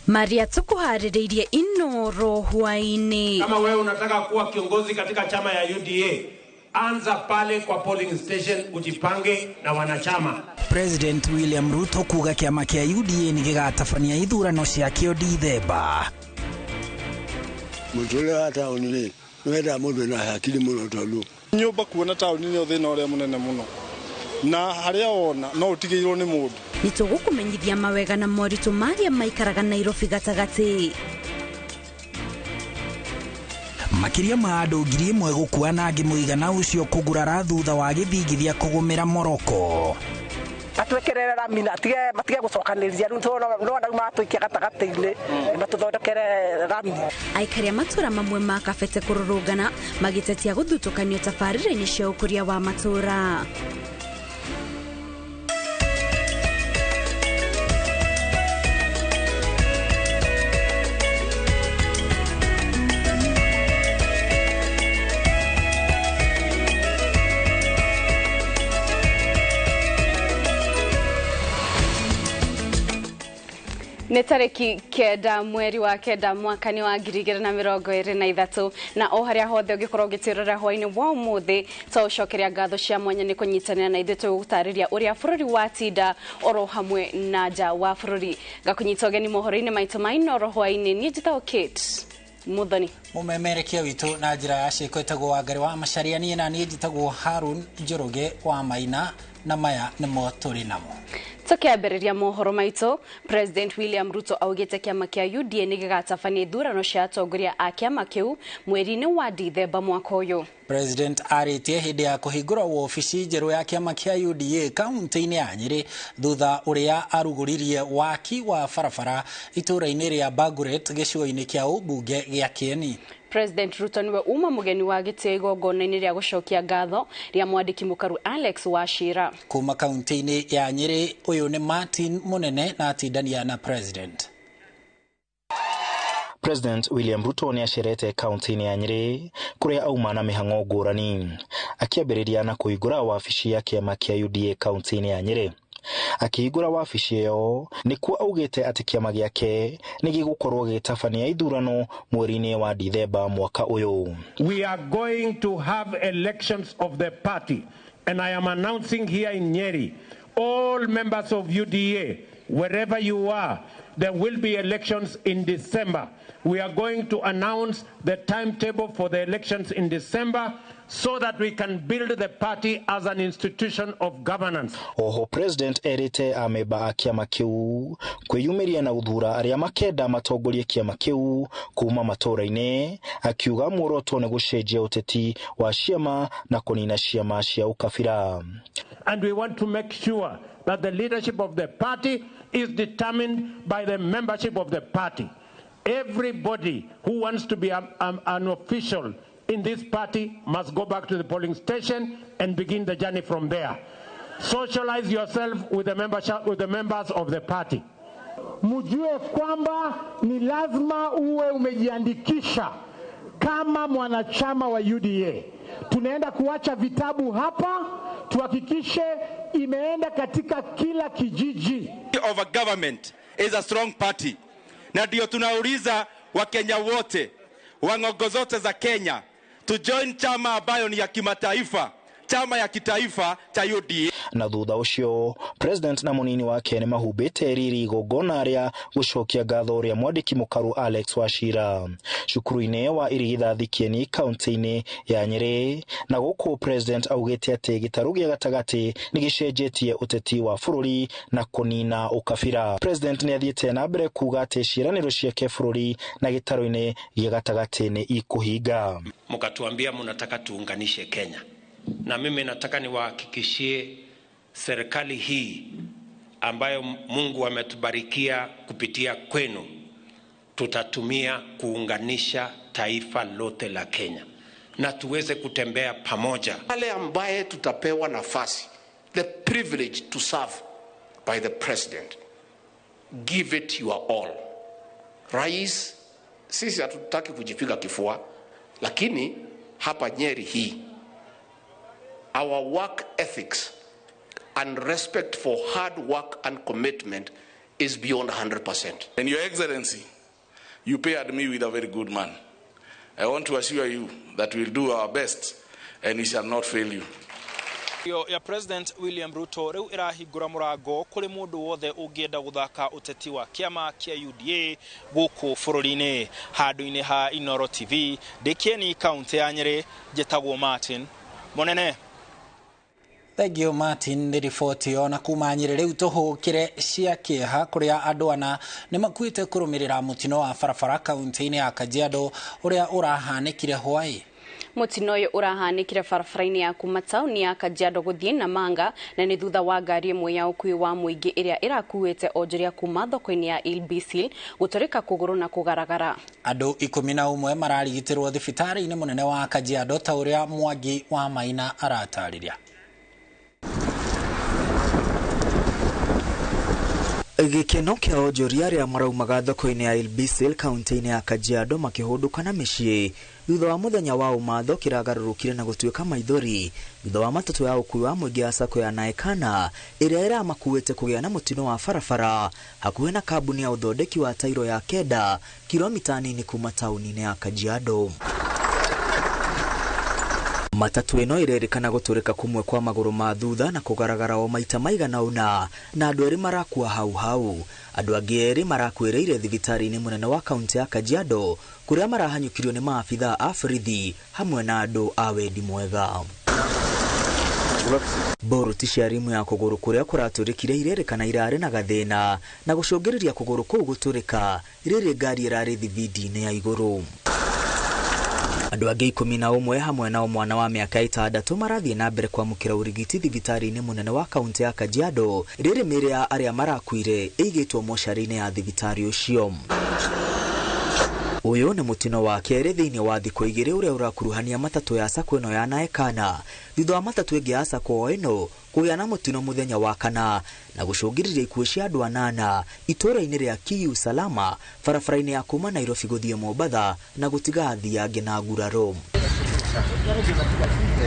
Maria tukuharĩrĩirie Inoro hwaini. Kama wewe unataka kuwa kiongozi katika chama ya UDA, anza pale kwa polling station, ujipange na wanachama. President William Ruto kuga kĩama kĩa UDA nĩ gĩgatabania ithurano ciakĩo Dithemba. Mũtũrĩre wa taũni rĩ, nĩwendaga mũndũ wĩna hakiri mũno tondũ nyũmba kuona taũni nĩ thĩna ũrĩa mũnene mũno, na harĩa wona no ũtigĩirwo nĩ mũndũ. Nĩtũgũkũmenyithia mawega na moritũ marĩa maikaraga Nairobi gatagatĩ. Makĩria ma andũ 1,000 gũkua na angĩ mũigana ũcio kũgurara thutha wa gĩthingithia kũgũmĩra Morocco. Atwekerere rami na matige gũcokanĩrĩria rĩu nĩwona rĩu matũikia gatagatĩ-inĩ matũthondekere rami. Aikari a matũra mamwe ma Kabete kũrũrũngana magĩtetia gũthutũkanio tabarĩra-inĩ cia ũkũria wa matũra. Nĩ tarĩki 9 mweri wa 9 mwaka nĩ wa 2023 na o harĩa hothe ũngĩkorwo ũgĩtwĩrorera hwainĩ wa ũmũthĩ twaũcokeria ngatho cia mwanya nĩ kũnyitanĩra na ithuĩ tũgũtarĩria ũrĩa bũrũri watinda oro hamwe na nja wa bũrũri. Ngakũnyita ũgeni mohoro-inĩ maitũ ma Inoro hwainĩ. Niĩ njĩtagwo Kate Muthoni. Mũmemerekia witũ na njĩra ya ciĩko ĩtagwo Wangari wa Macharia, niĩ na niĩ njĩtagwo Harun Njoroge wa Maina, na maya nĩmo tũrĩ namo. Tukiambĩrĩria mohoro maitũ, President William Ruto augĩte kĩama kĩa UDA nĩ gĩgatabania ithurano cia atongoria a kĩama kĩu mweri-inĩ wa Dithemba mwaka ũyũ. President arĩtie hĩndĩ ya kũhingũra wobici njerũ ya kĩama kĩa UDA kaunti-inĩ ya Nyĩrĩ thutha ũrĩa arugũririe waki wa barabara itũũra-inĩ rĩa Baguret gĩcigo-inĩ kĩa ũmbunge gĩa Kieni. President Ruto niwe uma mũgeni wa gĩtĩo igongona-inĩ rĩa gũcokia ngatho rĩa mwandĩki mũkaru Alex Wachira. Kuma kaunti-inĩ ya Nyĩrĩ, ũyũ nĩ Martin Munene na atindania na President. President William Ruto nĩ acerete kaunti-inĩ ya Nyĩrĩ kũrĩa auma na mĩhang'o ngũrani, akĩambĩrĩria na kũhingũra wabici ya kĩama kĩa UDA kaunti-inĩ ya Nyĩrĩ. Akĩhingũra wabici ĩyo nĩkuo augĩte atĩ kĩama gĩake nĩ gĩgũkorwo gĩgĩtabania ithurano mweri-inĩ wa Dithemba mwaka ũyũ. We are going to have elections of the party, and I am announcing here in Nyeri, all members of UDA, wherever you are, there will be elections in December. We are going to announce the timetable for the elections in December so that we can build the party as an institution of governance. Oho President erite ameba a kĩama kĩu kwĩyumĩria na gũthura arĩa makenda matongorie kĩama kĩu kuma matũũra-inĩ, akiuga muoroto nĩ gũcenjia ũteti wa ciama na kũnina ciama cia ũkabira. And we want to make sure that the leadership of the party is determined by the membership of the party. Everybody who wants to be an official in this party must go back to the polling station and begin the journey from there. Socialize yourself with the membership, with the members of the party. Mjue kwamba ni lazima uwe umejiandikisha kama mwanachama wa UDA. Tunaenda kuacha vitabu hapa, tuhakikishe imeenda katika kila kijiji. Of a government is a strong party. Na ndio tunauliza Wakenya wote wa ng'ongo zote za Kenya to join chama ambayo ni ya kimataifa, chama ya kitaifa cha UDA. Na thutha ũcio President na mũnini wake nĩ mahumbĩte riri igongona rĩa gũcokia ngatho rĩa mwandĩki mũkaru Alex Wachira cukuru-inĩ wa Irigithathi Kieni kaunti-inĩ ya Nyĩrĩ. Na gũkũ President augĩte atĩ gĩtarũ gĩa gatagatĩ nĩ gĩcenjetie ũteti wa bũrũri na kũnina ũkabira. President nĩ athiĩte na mbere kuga atĩ ciĩranĩro ciake bũrũri na gĩtarũ-inĩ gĩa gatagatĩ nĩ ikũhinga. Mkatuambia mnataka tuunganishe Kenya, na mimi nataka niwahakikishie serikali hii ambayo Mungu ametubarikia kupitia kwenu, tutatumia kuunganisha taifa lote la Kenya na tuweze kutembea pamoja. Wale ambaye tutapewa nafasi, the privilege to serve by the president, give it your all. Rais, sisi hatutaki kujipiga kifua, lakini hapa Nyeri hii, our work ethics and respect for hard work and commitment is beyond 100%. And Your Excellency, you paired me with a very good man. I want to assure you that we'll do our best and we shall not fail you. Ya President William Ruto riu irahingura murango kuri mundu wothe ungienda guthaka uteti wa kiama kia UDA guku bururi-ini. Handu-ini ha Inoro TV ndikieni kaunti ya Nyeri, njitagwo Martin Munene. Thank you Martin nĩ riboti ĩyo. Na kuma Nyeri rĩu tũhũkĩre cia kĩeha kũrĩa andũ ana nĩ makuĩte kũrũmĩrĩra mũtino wa barabara kaunti-inĩ ya Kajiado ũrĩa ũrahanĩkire hwaĩ. Mũtino ũyũ ũrahanĩkire barabara-inĩ ya kuma taũni ya Kajiado gũthiĩ Namanga, na nĩ thutha wa ngari ĩmwe ya ũkuui wa mũingĩ ĩrĩa ĩrakuĩte onjoria kuma thoko-inĩ ya Ilbisil gũtũrĩka kũgũrũ na kũgaragara. Andũ 11 mararigitĩrwo thibitarĩ-inĩ mũnene wa Kajiado ta ũrĩa Mwangi wa Maina aratarĩria. Gĩkeno kĩa onjoria arĩa maraumaga thoko-inĩ ya Ilbisil kaunti-inĩ ya Kajiado makĩhũndũka na mĩciĩ thutha wa mũthenya wa ũmatho kĩragarũrũkire na gũtuĩka maithori thutha wa matatũ ya ũkuui wa mũingĩ ya sacco ya Naekana ĩrĩa ĩramakuĩte kũgĩa na mũtino wa barabara hakuhĩ na kambuni ya ũthondeki wa tairo ya Kenda kilomita nini kuma taũni-inĩ ya Kajiado. Matatu ĩno ĩrerĩkana gũtũrĩka kũmwe kwa magũrũ ma thutha na kũgaragara o maita maigana ũna na andũ erĩ marakua hau hau. Andũ angĩ erĩ marakuĩrĩire thibitarĩ-inĩ mũnene wa kaunti ya Kajiado kũrĩa marahanyũkirio nĩ maabithaa a borithi hamwe na andũ a wendi mwega. Boruti cia rimu ya kũgũrũ kũrĩa kũratũrĩkire irerĩkana irarĩ na gathĩna na gũcũngĩrĩria kũgũrũ kũu gũtũrĩka rĩrĩ ngari ĩrarĩ thibindi-inĩ ya igũrũ. Andũ angĩ 11 hamwe nao mwana wa mĩaka 6 marathiĩ na mbere kwamũkĩra ũrigiti thibitarĩ-inĩ mũnene wa kaunti ya Kajiado rĩrĩ mĩĩrĩ ya arĩa marakuire ĩigĩtwo mocarĩ-inĩ ya thibitarĩ ũcio. Ũyũ nĩ mũtino wa kerĩ thĩinĩ wa thikũ igĩrĩ ũrĩa ũrakuruhania matatũ ya sacco ĩno ya Naekana thutha wa matatũ ĩngĩ ya sacco o ĩno kũgĩa na mũtino mũthenya wa kana na gũcũngĩrĩria ikuũ cia andũ 8 itũũra-inĩ rĩa Kiu Salama barabara-inĩ ya kuma Nairobi gũthiĩ Mombatha na gũtiga athii angĩ na nguraro.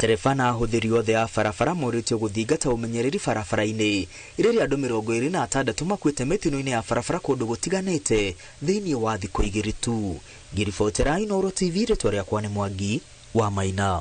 Tereba na ahũthĩri othe a barabara morĩtio gũthingata ũmenyereri barabara-inĩ rĩrĩa andũ 26 makuĩte mĩtino-inĩ ya barabara kũndũ gũtiganĩte thĩinĩ wa thikũ igĩrĩ tu. Ngĩribotera Inoro TV, rĩtwa rĩakwa nĩ Mwangi wa Maina.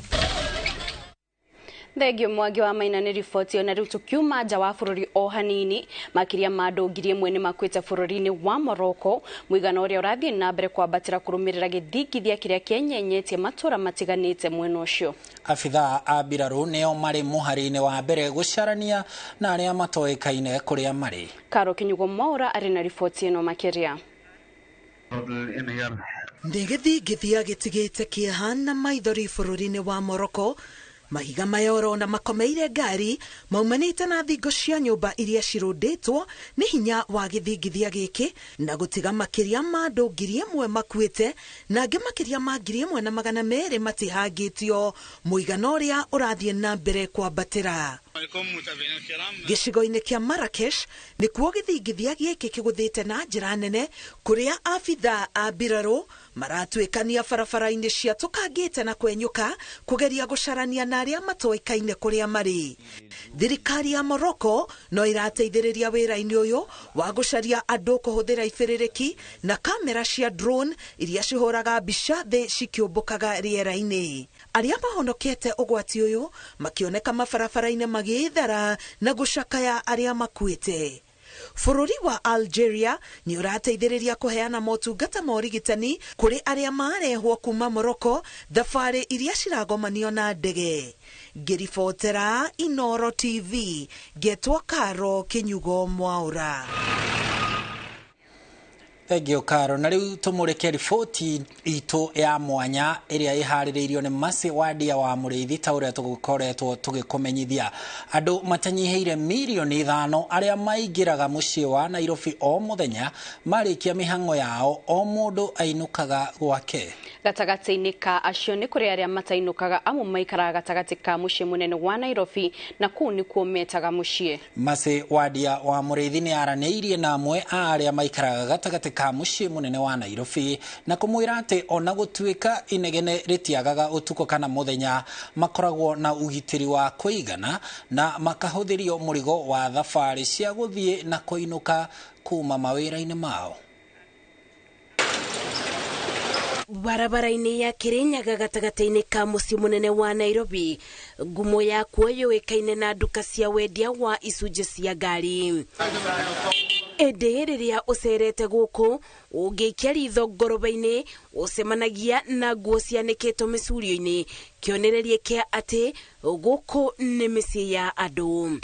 Thengio Mwangi wa Maina nĩ riboti ĩyo. Na rĩu tũkiuma nja wa bũrũri o hanini, makĩria ma andũ 1,000 nĩ makuĩte bũrũri-inĩ wa Morocco, mũigana ũrĩa ũrathiĩ na mbere kwambatĩra kũrũmĩrĩra gĩthingithia kĩrĩa kĩenyenyetie matũũra matiganĩte mwena ũcio. Abithaa a mbirarũ nĩo marĩ mũhari-inĩ wa mbere gũcarania na arĩa matoĩkaine kũrĩa marĩ. Karo Kinyugo Mwaura arĩ na riboti ĩno makĩria. Nĩ gĩthingithia gĩtigĩte kĩeha na maithori bũrũri-inĩ wa Morocco. Mahiga maya ũrona makomeire ngari maumanĩte na thingo cia nyũmba iria cirũndĩtwo nĩ hinya wa gĩthingithia gĩkĩ na gũtiga makĩria ma andũ 1,000 makuĩte na angĩ makĩria ma 1,200 matihangĩtio, mũigana ũrĩa ũrathiĩ na mbere kwambatĩra. Gĩcigo-inĩ kĩa Marrakesh nĩkuo gĩthingithia gĩkĩ kĩgũthĩte na njĩra nene kũrĩa abithaa a mbirarũ maratuĩkania barabara-inĩ ciatũkangĩte na kwenyũka kũgeria gũcarania na arĩa matoĩkaine kũrĩa marĩ. Thirikari ya Morocco no ĩrateithĩrĩria wĩra-inĩ ũyũ wa gũcaria andũ kũhũthĩra ibĩrĩrĩki na kamera cia drone iria cihũraga mbica thĩ cikĩũmbũkaga rĩera-inĩ. Arĩa mahonokete ũgwati ũyũ makĩoneka mabarabara-inĩ magĩĩthara na gũcakaya arĩa makuĩte. Bũrũri wa Algeria nĩ ũrateithĩrĩria kũheana motungata ma ũrigitani kũrĩ arĩa marehwo kuma Morocco thabarĩ iria ciragomanio na ndege. Ngĩribotera Inoro TV, ngetwo Karo Kinyugo Mwaura. Thank you Karo. Na rĩu tũmũrĩke riboti itũ ya mwanya ĩrĩa ĩharĩrĩirio nĩ Mercy Wandia wa Mũrĩithi ta ũrĩa tũgũkoretwo tũgĩkũmenyithia. Andũ matanyihĩire mirioni 5 arĩa maingĩraga mũciĩ wa Nairobi o mũthenya marĩkia mĩhang'o yao o mũndũ ainũkaga gwake. Gatagatĩ-inĩ ka acio nĩ kũrĩ arĩa matainũkaga amu maikaraga gatagatĩ ka mũciĩ mũnene wa Nairobi na kũu nĩkuo metaga mũciĩ. Mercy Wandia wa Mũrĩithi nĩ aranĩirie na amwe a arĩa maikaraga gatagatĩ ka ka mũciĩ mũnene wa Nairobi na kũmwĩra atĩ ona gũtuĩka inegene rĩtiagaga ũtukũ kana mũthenya, makoragwo na ũgitĩri wa kũigana na makahũthĩrio mũrigo wa thabarĩ cia gũthiĩ na kũinũka kuma mawĩra-inĩ mao. Barabara-inĩ ya Kirinyaga gatagatĩ-inĩ ka mũciĩ mũnene wa Nairobi, ngumo yakuo yũĩkaine na nduka cia wendia wa icunjĩ cia ngari. Ĩndĩ rĩrĩa ũcerete gũkũ ũngĩikia ritho ngoroba-inĩ ũcemanagia na nguo cianĩkĩtwo mĩcurio-inĩ, kĩonereria kĩa atĩ gũkũ nĩ mĩciĩ ya andũ.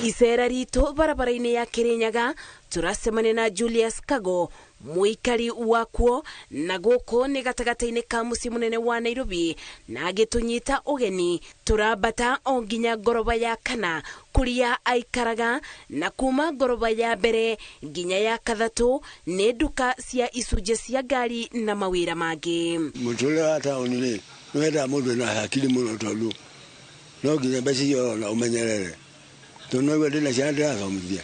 Icera ritũ barabara-inĩ ya Kirinyaga tũracemania na Julius Kago, mũikari wakuo, na gũkũ nĩ gatagatĩ-inĩ ka mũciĩ mũnene wa Nairobi, na agĩtũnyita ũgeni tũrambata o nginya ngoroba ya kana kũrĩa aikaraga, na kuma ngoroba ya mbere nginya ya kathatũ nĩ nduka cia icunjĩ cia ngari na mawĩra mangĩ. Mũtũrĩre wa taũni rĩ, nĩwendaga mũndũ wĩna hakiri mũno tondũ no nginya mbeca iria ũrona ũmenyerere, tondũ noigua ndĩna ciana ndĩrathomithia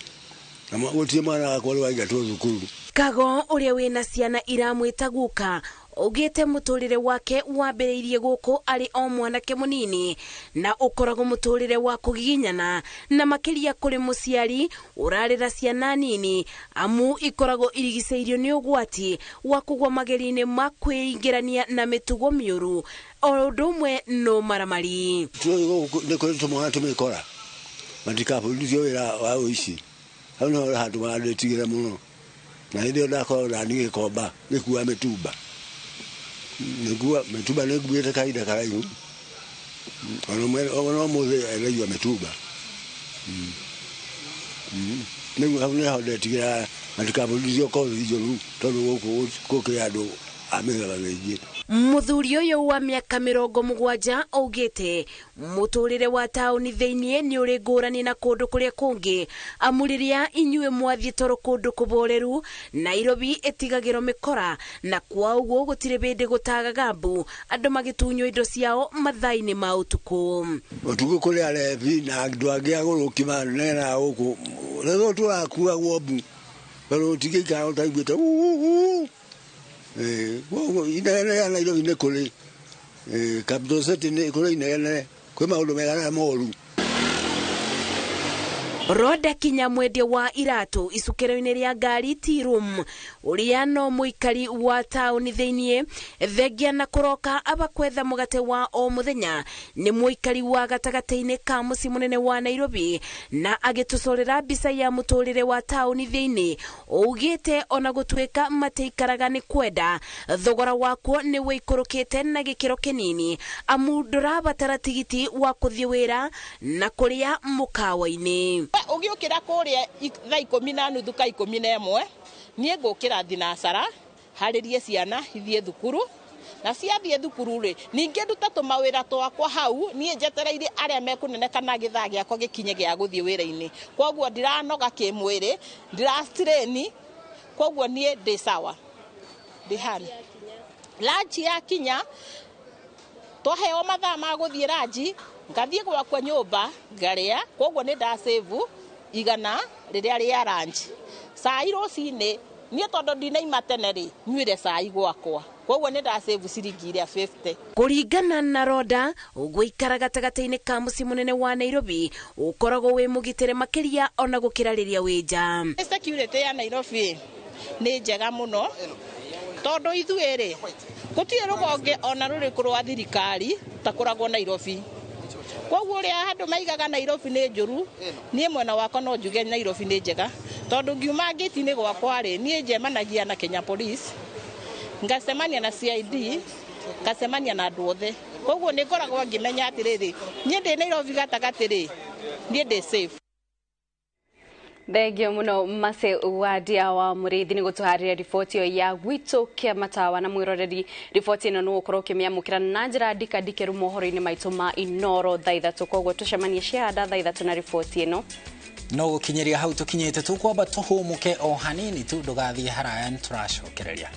na gũtirĩ mwana wakwa ũrĩ waingatwo thukuru. Kago ũrĩa wĩna ciana iramwĩta guka augĩte mũtũrĩre wake wambĩrĩirie gũkũ arĩ o mwanake mũnini, na ũkoragwo mũtũrĩre wa kũgiginyana na makĩria kũrĩ mũciari ũrarera ciana nini, amu ikoragwo irigicĩirio nĩ ũgwati wa kũgwa magerio-inĩ ma kwĩingĩrania na mĩtugo mĩũru o ũndũ ũmwe no maramari. Nĩ kũrĩ tũmwana tũmĩkora matikabundithio wĩra wa ũici, hau nĩho handũ marandĩtigĩra mũno, na hĩndĩ ĩyo ndakorwo nani gĩkomba gĩkua mĩtumba, nĩngua mĩtumba nĩnguĩte kahinda karaihu, ona ũmũthĩ endagia mĩtumba. Rĩu hau nĩho ndetigĩra matikabundithio kothi njũru tondũ gũkũ gũkĩrĩ andũ a mĩthemba mĩingĩ. Mũthuri ũyũ wa mĩaka 70 augĩte mũtũrĩre wa taũni thĩiniĩ nĩ ũrĩ ngũrani na kũndũ kũrĩa kũngĩ, amu rĩrĩa inyuĩ mwathiĩ toro kũndũ kũboreru, Nairobi ĩtigagĩrwo mĩkora, na kwa ũguo gũtirĩ bĩndĩ gũtagaga mbu andũ magĩtunywo indo ciao mathaa-inĩ ma ũtukũ. Ũtukũ kũrĩ arebi na andũ angĩ agũrũki manenaga gũkũ, rĩrĩa tũrakuagwo mbu tondũ ũtingĩikara ũtaiguĩte uu. Koguo inegene ya Nairobi nĩ kũrĩ Capital City, nĩ kũrĩ inegene, kwĩ maũndũ mega na moru. Roda Kinya, mwendia wa iratũ icukĩro-inĩ rĩa ngari T-Room, ũrĩa no mũikari wa taũni thĩiniĩ, thengia na kũroka aba kwetha mũgate wa o mũthenya, nĩ mũikari wa gatagatĩ-inĩ ka mũciĩ mũnene wa Nairobi, na agĩtũcorera mbica ya mũtũrĩre wa taũni thĩiniĩ, augĩte ona gũtuĩka matiikaraga nĩ kwenda, thogora wakuo nĩ wĩikũrũkĩte na gĩkĩro kĩnini, amu ndũrabatara tigiti wa kũthiĩ wĩra na kũrĩa mũkawa-inĩ. Ũgĩũkĩra kũrĩa thaa 10:30 ka 11, niĩ ngũkĩra thinacara harĩrie ciana ithiĩ thukuru, na ciathiĩ thukuru rĩ, ningĩ ndute tũmawĩra twakwa hau, niĩ njetereire arĩa mekũnene kana gĩthaa gĩakwa gĩkinye gĩa gũthiĩ wĩra-inĩ. Koguo ndiranoga kĩmwĩrĩ, ndirastrain, koguo niĩ ndĩ sawa, ndĩ hani. Ranji yakinya twaheo mathaa ma gũthiĩ ranji, ngathiĩ gwakwa nyũmba ngarĩa, koguo nĩ ndasave 100 rĩrĩa rĩa ranji. Cai rũcinĩ niĩ tondũ ndinaima tene rĩ, nyuire cai gwakwa, koguo nĩ ndasave ciringi iria 50. Kũringana na Roda, gũikara gatagatĩ-inĩ ka mũciĩ mũnene wa Nairobi ũkoragwo wĩ mũgitĩre makĩria ona gũkĩra rĩrĩa wĩ nja. Security ya Nairobi nĩ njega mũno tondũ ithuĩ rĩ, gũtirĩ rũgonge ona rũrĩkũ rwa thirikari takoragwo Nairobi. Koguo ũrĩa andũ maigaga Nairobi nĩ njũru, niĩ mwena wakwa no njuge Nairobi nĩ njega, tondũ ngiuma ngĩti-inĩ gwakwa rĩ, niĩ njemanagia na Kenya Police, ngacemania na CID, ngacemania na andũ othe. Koguo nĩ ngoragwo ngĩmenya atĩrĩrĩ, niĩ ndĩ Nairobi gatagatĩ rĩ, niĩ ndĩ safe. Thengio muno Mase Wadia wa Mũrĩithi nĩ gũtũharĩria riboti ĩyo ya gwitũ kĩa matawa. Na mwĩroreri, riboti ĩno nĩ ũgũkorwo ũkĩmĩamũkĩra na njĩra ndikandikĩru mohoro-inĩ maitũ ma Inoro thaa 3, koguo tũcemanie ciahanda thaa 3 na riboti ĩno. No gũkinyĩria hau tũkinyĩte, tũkwamba tũhũmũke o hanini tu, ndũgathiĩ haraya, nĩ tũracokereria.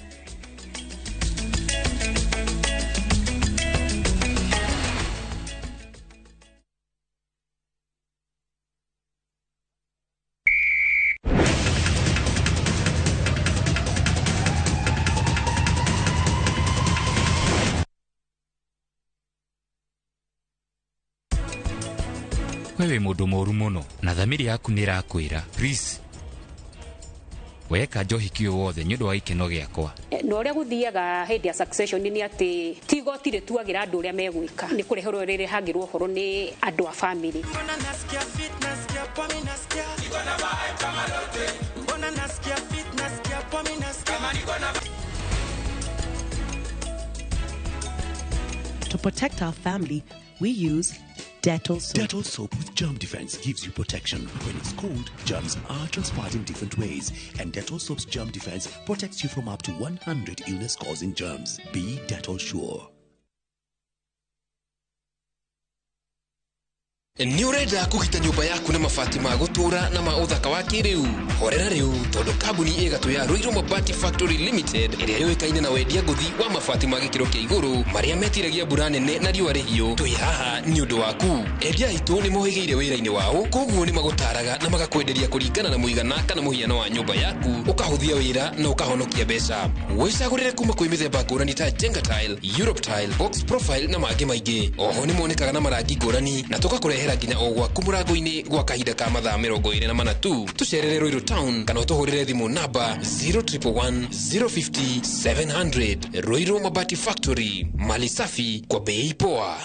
We wĩ mũndũ mũũru mũno na thamiri yaku nĩ ĩrakwĩra. Please. Weka njohi kĩ wothe nĩ ũndũ wa gĩkeno gĩakwa. Na ũrĩa gũthiaga hĩndĩ ya succession nĩ atĩ ti igoti rĩtuagĩra andũ ũrĩa megwĩka, nĩ kũreherwo rĩrehagĩrwo ũhoro nĩ andũ a family. To protect our family, we use Dettol soap. Dettol soap with germ defense gives you protection. When it's cold, germs are transferred in different ways, and Dettol soap's germ defense protects you from up to 100 illness-causing germs. Be Dettol sure. Nĩ ũrenda kũgita nyũmba yaku na mabati ma gũtũũra na ma ũthaka wa kĩrĩu? Horera rĩu, tondũ kambuni ĩgatũ ya Ruiru Mabati Factory Limited ĩrĩa yũĩkaine na wendia ngũthi wa mabati ma gĩkĩro kĩa igũrũ marĩa metiragia mbura nene na riũa rĩhiũ, twĩ haha nĩ ũndũ waku. Endia aitũ nĩ mohĩgĩire wĩra-inĩ wao, koguo nĩ magũtaraga na magakwenderia kũringana na mũigana kana mũhiano wa nyũmba yaku, ũkahũthia wĩra na ũkahonokia mbeca. Wĩcagũrĩre kuma kwĩ mĩthemba ngũrani ta Jenga Tile, Europe Tile, Box Profile na mangĩ maingĩ. Oho nĩ monekaga na marangi ngũrani na tũgakũrehera nginya o gwaku mũrango-inĩ gwa kahinda ka mathaa 24 tu. Tũcerere Ruiru Town kana ũtũhũrĩre thimũ namba 0111 050 700. Ruiru Mabati Factory, mali safi kwa bei poa.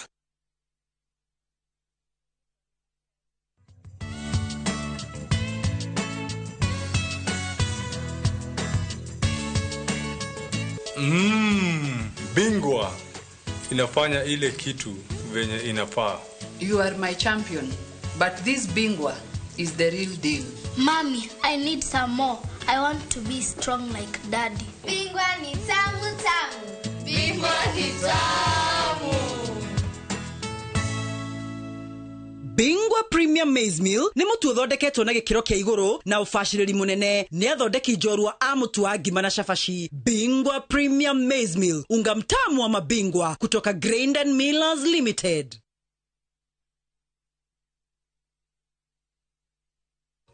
Bingwa inafanya ile kitu venye inafaa. You are my champion, but this Bingwa is the real deal. Mommy, I need some more. I want to be strong like Daddy. Bingwa ni tamu tamu. Bingwa ni tamu. Bingwa Premium Maize Meal nĩ mũtu ũthondeketwo na gĩkĩro kĩa igũrũ na ũbacĩrĩri mũnene nĩ athondeki njorua a mũtu wa ngima na cabaci. Bingwa Premium Maize Meal, unga mtamu wa mabingwa kutoka Grain and Millers Limited.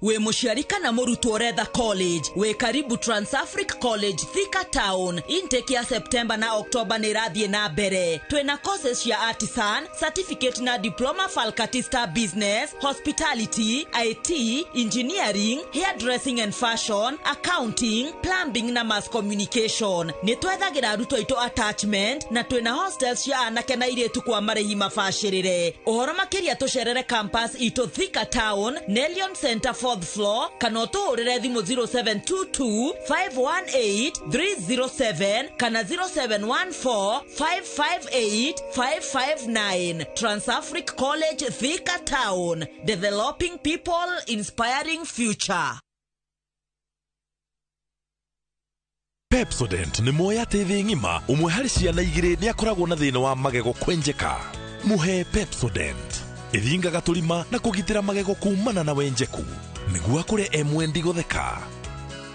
Wĩ mũciari kana mũrutwo ũretha college, wĩ karibu Transafric College Thika Town. Intake ya September na October nĩ ĩrathiĩ na mbere. Twĩna courses cia artisan, certificate na diploma faculty star business, hospitality, IT, engineering, hairdressing and fashion, accounting, plumbing na mass communication. Nĩ twethagĩra arutwo aitũ attachment na twĩna hostels cia anake na airĩtu kwa marĩhi mabacĩrĩre. Ũhoro makĩria tũcerere campus itũ Thika Town, Nelion Center 4th floor, kana ũtũhũrĩre thimũ 0722 518 307 kana 0714 558 559. Transafric College Thika Town, developing people, inspiring future. Pepsodent nĩ moya atĩ thĩ ng'ima ũmwe harĩ ciana igĩrĩ nĩ akoragwo na thĩna wa magego kwenjeka. Mũhe Pepsodent ĩthingaga tũrima na kũgitĩra magego kumana na wenjeku nĩguo akũre e mwendi gũtheka.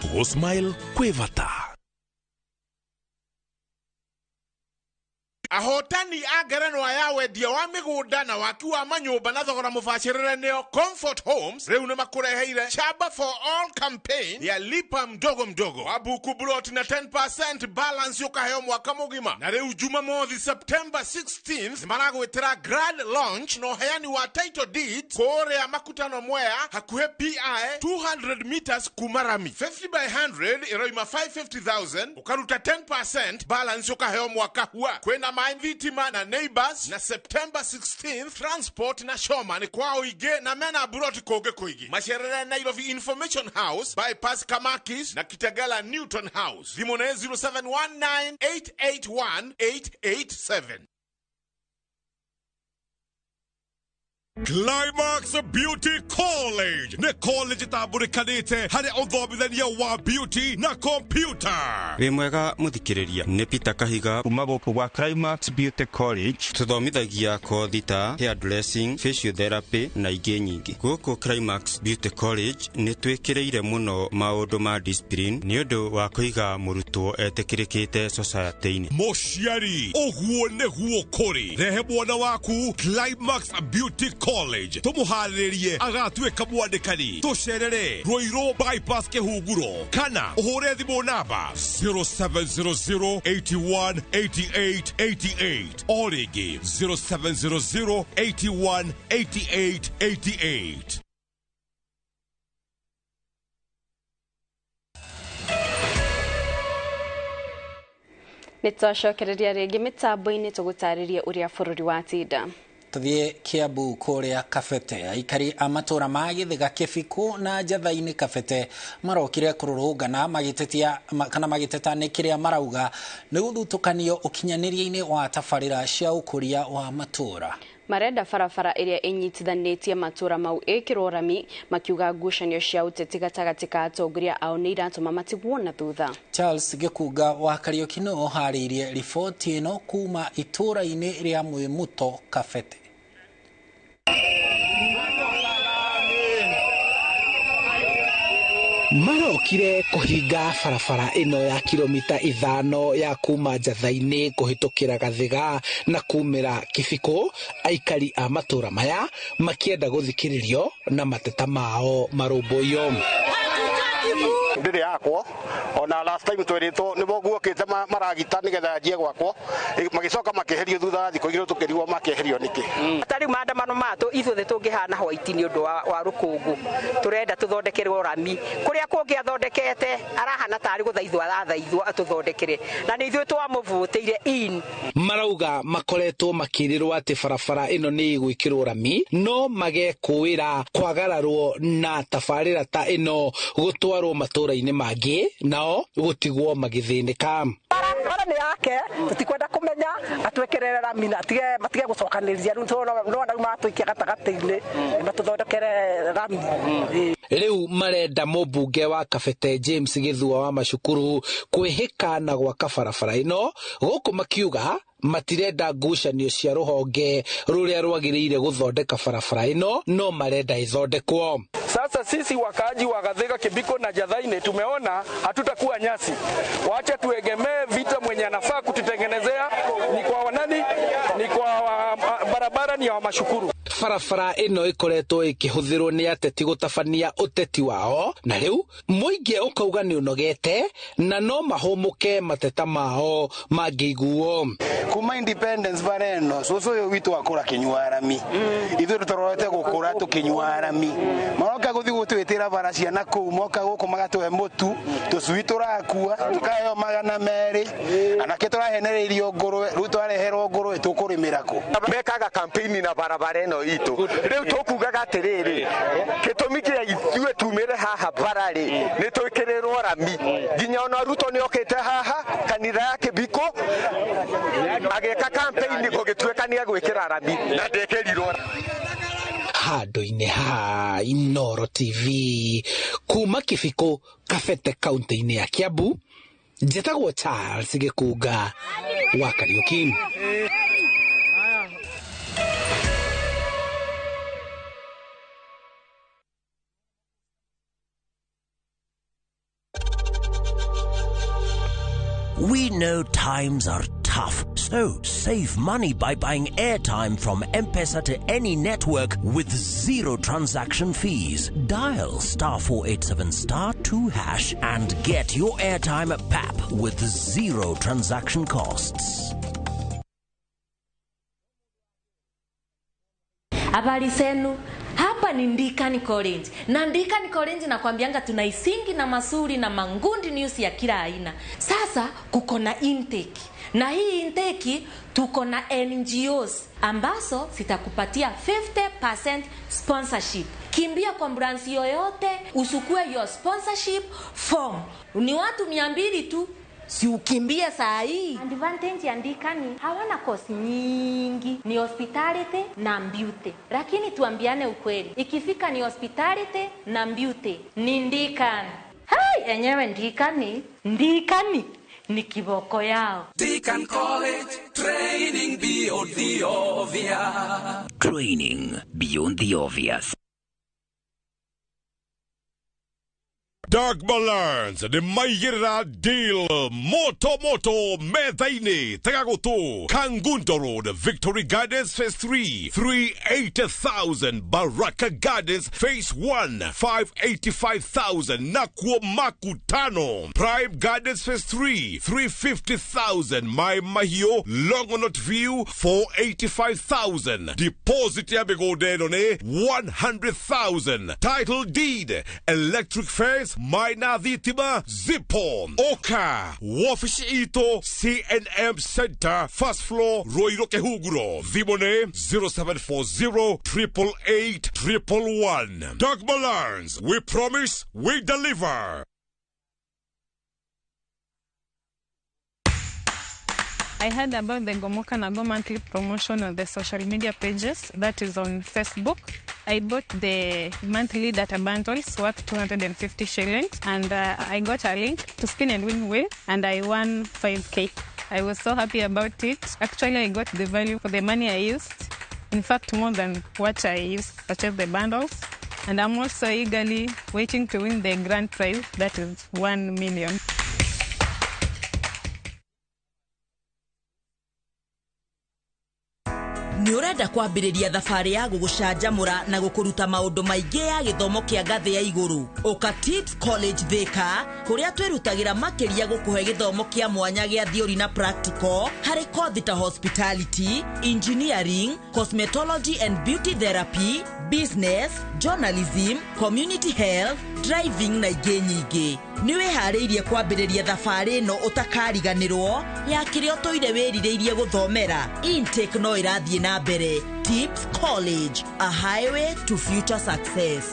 Gũ-smile kwĩ bata. Ahotani a ngerenwa ya wendia wa mĩgũnda na waki wa manyũmba na thogora mũbacĩrĩre nĩo Comfort Homes rĩu nĩ makũreheire Chaba for All campaign ya lipa mdogo mdogo wabuku plot na 10% balance ũkaheo mwaka mũgima. Na rĩu Jumamothi September 16th maragwĩtĩra grand launch na ũheani wa title deeds kũrĩa Makutano Mwea hakuhĩ PI 200 meters kuma rami 50 by 100 ĩroima 550,000 ũkaruta 10% balance ũkaheo mwaka hua. Kwĩna thitima na neighbors na September 16th transport na showman kwa ũingĩ na mena buroti kũngĩ kũingĩ. Macerere Nairobi Information House bypass Kamakis na Kitengela Newton House. Thimũ nĩ 0719 881 887. Climax Beauty College nĩ college ĩtambũrĩkanĩte harĩ ũthomithania wa beauty na computer. Wĩ mwega mũthikĩrĩria, nĩ Peter Kahiga kuma gũkũ gwa Climax Beauty College. Tũthomithagia kothi ta hairdressing, physiotherapy na ingĩ nyingĩ. Gũkũ Climax Beauty College nĩ twĩkĩrĩire mũno maũndũ ma discipline nĩ ũndũ wa kũiga mũrutwo etĩkĩrĩkĩte society-inĩ. Mũciari, ũguo nĩguo kũrĩ. Rehe mwana waku Climax Beauty College tũmũharĩrĩrie agatuĩka mwandĩkani. Tũcerere Ruiru bypass Kĩhunguro kana ũhũre thimũ namba 0700 81 88 88 o rĩngĩ 0700 81 88 88. Nĩtwacokereria rĩngĩ mĩtambo-inĩ tũgũtarĩrie ũrĩa bũrũri watinda. Tuthiĩ Kiambu kũrĩa Kabete. Aikari a matũra ma Gĩthĩga Kĩbikũ na Njatha-inĩ Kabete marokire kũrũrũngana magĩtetia kana magĩteta nĩ kĩrĩa marauga nĩ gũthutũkanio ũkinyanĩria-inĩ wa tabarĩra cia ũkũria wa matũra. Marenda barabara ĩrĩa ĩnyitithanĩtie matũra mau ĩkĩrwo rami, makiuga ngucanio cia ũteti gatagatĩ ka atongoria ao nĩ iratũma matigwo na thutha. Charles Gĩkunga wa Kariũki nĩwe ũharĩirie riboti ĩno kuma itũra-inĩ rĩa Mwĩmuto Kabete. Marokire kũhinga barabara ĩno ya kilomita 5 ya kuma Njatha-inĩ kũhĩtũkĩra Gathĩga na kumĩra Kĩbikũ, aikari a matũra maya makĩenda gũthikĩrĩrio na mateta mao marũmbũiyo. Ndĩrĩ yakwo ona last time tweritwo nĩmo guokĩte maragita nĩgetha njie gwakwo, magĩcoka makĩeherio thutha wa thikũ igĩrĩ tũkĩrigwo makĩeherio nĩkĩ. Ta rĩu maandamano matũ ithuothe tũngĩhana white nĩ ũndũ wa rũkũngũ, tũrenda tũthondekerwo rami kũrĩa kũngĩ athondekete arahana tarĩ gũthaithwo arathaithwo atũthondekere, na nĩ ithuĩ twamũvũtĩire in. Marauga makoretwo makĩrĩrwo atĩ barabara ĩno nĩ ĩgwĩkĩrwo rami no magekũĩra kwagararwo na tabarĩra ta ĩno gũtwarwo matũra-inĩ mangĩ nao gũtigwo magĩthĩnĩka. Barabara nĩ yake, tũtikwenda kũmenya, atwĩkĩrĩre rami na matige gũcokanĩrĩria rĩu no rĩu matũikia gatagatĩ-inĩ matũthondekere rami. Rĩu marenda mũmbunge wa Kabete James Gĩthua wa Macukuru kwĩhĩka na gwaka barabara ĩno, gũkũ makiuga matirenda ngucanio cia rũhonge rũrĩa rwagĩrĩire gũthondeka barabara ĩno no marenda ĩthondekwo. Sasa sisi wakaaji wa Gathĩga, Kibiko na Njatha-inĩ tumeona hatutakuwa nyasi. Wacha tuegemee vita mwenye anafaa kututengenezea ni kwa wanani, ni kwa barabara ni ya Mashukuru. Barabara ĩno ĩkoretwo ĩkĩhũthĩrwo nĩ ateti gũtabania ũteti wao, na rĩu mũingĩ ũkauga nĩ ũnogete na no mahũmũke mateta mao mangĩiguo. Kuma independence bara ĩno cũcũ ũyũ witũ akũra kĩnyua rami, ithuĩ tũtororete gũkũra tũkĩnyua rami, maroka gũthiĩ gũtwĩtĩra bara ciana kũu, moka gũkũ magatũhe mũtu, tũcui tũrakua tũkaheo 200, anake tũrahenereirio ngũrwe, rĩu twareherwo ngũrwe tũkũrĩmĩra kũ? Mekaga campaign na barabara ĩno itũ, rĩu tũkugaga atĩrĩrĩ, gĩtũmi kĩa ithuĩ tumĩre haha bara rĩ nĩ twĩkĩrĩrwo rami, nginya ona Ruto nĩ okĩte haha kanitha ya Kĩbikũ agĩka campaign gũgĩtuĩka nĩ egwĩkĩra rami na ndekĩrirwo. Handũ-inĩ ha Inooro TV kuma Kĩbikũ Kabete kaunti-inĩ ya Kiambu, njĩtagwo Charles Gĩkunga wa Kariũki. We know times are tough, so save money by buying airtime from M-Pesa to any network with zero transaction fees. Dial *487*2# and get your airtime at PAP with zero transaction costs. Habari zenu. Hapa ni Ndikani College. Na Ndikani College nakwambianga tuna isingi na masuri na mangundi news ya kila aina. Sasa kuko na intake. Na hii intake tuko na NGOs ambazo zitakupatia 50% sponsorship. Kimbia kwa branch yoyote usukue your sponsorship form. Ni watu 200 tu. Si ukimbie saa hii. Advantage ya Ndikani hawana course nyingi, ni hospitality na beauty. Lakini tuambiane ukweli, ikifika ni hospitality na beauty ni Ndikani. Hai, enyewe Ndikani, Ndikani ni kiboko yao. Deacon College, training beyond the obvious. Training beyond the obvious. Dagma Lands nĩ maigĩrĩra deal moto moto metha-inĩ. Tega gũtũ, Kangundo Road, Victory Gardens Phase 3, 380,000, Baraka Gardens Phase 1, 585,000, nakuo Makutano Prime Gardens Phase 3, 350,000, Mai Mahiu Longonot View 485,000. Deposit ya mĩgũnda ĩno nĩ 100,000. Title deed, electric fence, maina thitima zipo. Oka wabici itũ CNM Center, first floor, Ruiru Kihunguro. Thimũ nĩ 0740 888 111. Dagma Lands, we promise, we deliver. I heard about the Gomoka na Go monthly promotion on the social media pages, that is on Facebook. I bought the monthly data bundles worth 250 shillings, and I got a link to spin and win wheel, and I won 5K. I was so happy about it. Actually, I got the value for the money I used. In fact, more than what I used to purchase the bundles. And I'm also eagerly waiting to win the grand prize, that is 1 million. Nĩ ũrenda kwambĩrĩria thabarĩ ya gũgũcanjamũra na gũkũruta maũndũ maingĩ ya gĩthomo kĩa ngathĩ ya igũrũ? Ũka Tips College Thika, kũrĩa twĩrutagĩra makĩria gũkũhe gĩthomo kĩa mwanya gĩa theory na practical harĩ kothi ta hospitality, engineering, cosmetology and beauty therapy, business, journalism, community health, driving na ingĩ nyingĩ. Nĩ wĩharĩirie kwambĩrĩria thabarĩ ĩno ũtakariganĩrwo ya kĩrĩa ũtũire wĩrirĩirie gũthomera? Intake no ĩrathiĩ na mbere. Tips College, a highway to future success.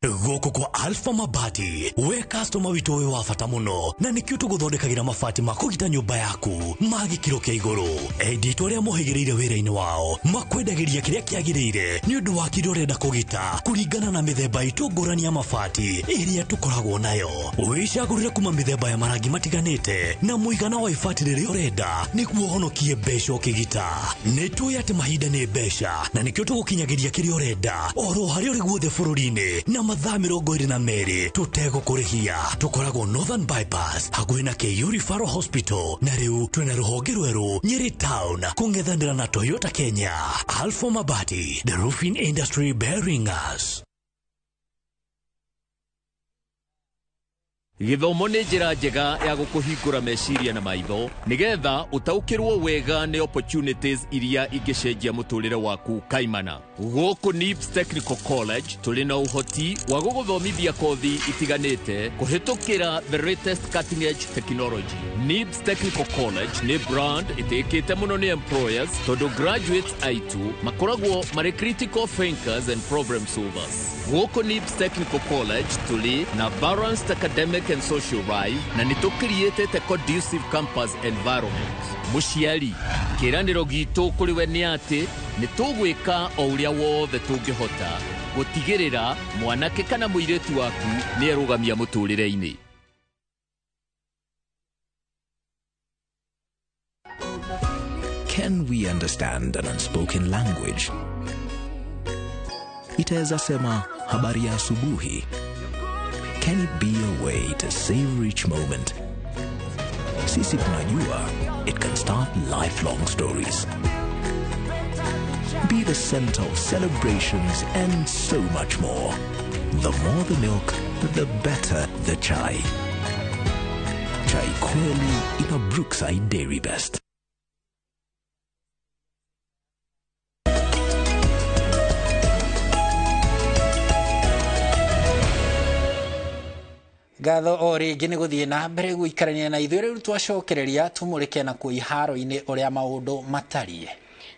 Gũkũ kwa Alpha Mabati, we customer witũ wĩ wa bata mũno, na nĩkĩo tũgũthondekagĩra mabati ma kũgita nyũmba yaku ma gĩkĩro kĩa igũrũ. Enditũ arĩa mohĩgĩrĩire wĩra-inĩ wao makwendagĩria kĩrĩa kĩagĩrĩire nĩ ũndũ wa kĩrĩa ũrenda kũgita kũringana na mĩthemba itũ ngũrani ya mabati ĩrĩa tũkoragwo nayo. Wĩcagũrĩre kuma mĩthemba ya marangi matiganĩte na mũigana wa ibati rĩrĩa ũrenda nĩguo ũhonokie mbeca ũkĩgita. Nĩ tũĩ atĩ mahinda nĩ mbeca, na nĩkĩo tũgũkinyagĩria kĩrĩa ũrenda oro harĩa ũrĩ guothe bũrũri-inĩ na mathaa 22 tũtegũkũrĩhia. Tũkoragwo Northern Bypass hakuhĩ na KU Referral Hospital, na rĩu twĩna rũhonge rwerũ Nyeri Town kũng'ethanĩra na Toyota Kenya. Alpha Mabati, the roofing industry bearing us. Gĩthomo nĩ njĩra njega ya gũkũhingũra meciria na maitho nĩgetha ũtaũkĩrwo wega nĩ opportunities iria ingĩcenjia mũtũrĩre waku kaimana. Gũkũ NIBS Technical College tũrĩ na ũhoti wa gũgũthomithia kothi itiganĩte kũhĩtũkĩra the latest cutting edge technology. NIBS Technical College nĩ brand ĩtĩkĩte mũno nĩ employers tondũ graduates aitũ makoragwo marĩ critical thinkers and problem solvers. Gũkũ NIBS Technical College tũrĩ na balanced academic and social life na nĩ tũkiriĩtĩte conducive campus environment. Mũciari, kĩĩranĩro gitũ kũrĩ we nĩ atĩ nĩ tũgwĩka o ũrĩa wothe tũngĩhota gũtigĩrĩra mwanake kana mũirĩtu waku nĩ erũgamia mũtũrĩre-inĩ. Can we understand an unspoken language? Itaweza sema habari ya asubuhi. Can it be a way to savor each moment? Sisi tunajua it can start lifelong stories. Be the center of celebrations and so much more. The more the milk, the better the chai. Chai kweli ina Brookside Dairy Best. Ngatho o rĩngĩ nĩ gũthiĩ na mbere gũikarania na ithuĩ. Rĩu twacokereria tũmũrĩke na kuo iharo-inĩ ũrĩa maũndũ matariĩ.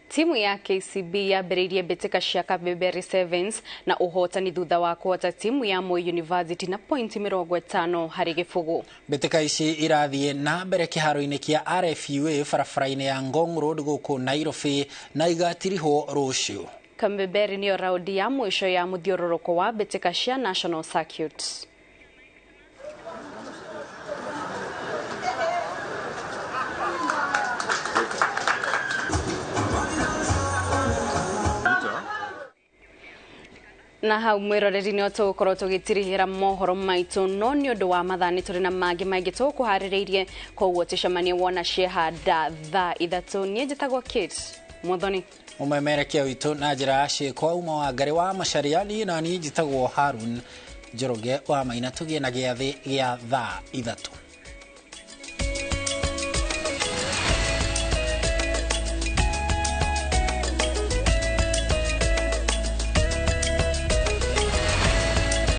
Timu ya KCB yambĩrĩirie mbĩtĩka cia Kabeberi Sevens na ũhotani thutha wa kũhota timu ya Moi University na pointi 50 harĩ gĩbũgũ. Mbĩtĩka ici irathiĩ na mbere kĩharo-inĩ kĩa RFUA barabara-inĩ ya Ngong Road gũkũ Nairobi na igatirihwo rũciũ. Kabeberi nĩyo raundi ya mũico ya mũthiũrũrũko wa mbĩtĩka cia National Circuit. Na hau mwiroreri nĩ tũgũkorwo tũgĩtirihĩra mohoro maitũ, no nĩ ũndũ wa mathaa nĩ tũrĩ na mangĩ maingĩ tũgũkũharĩrĩirie, koguo tũcemanie wona ciehanda thaa 3. Niĩ njĩtagwo Kate Muthoni. Mũmemerekia witũ na njĩra ya ciĩko uma wa Ngarĩ wa Macharia, niĩ na niĩ njĩtagwo Harun Njoroge wa Maina. Tũgĩe na gĩathĩ gĩa thaa 3.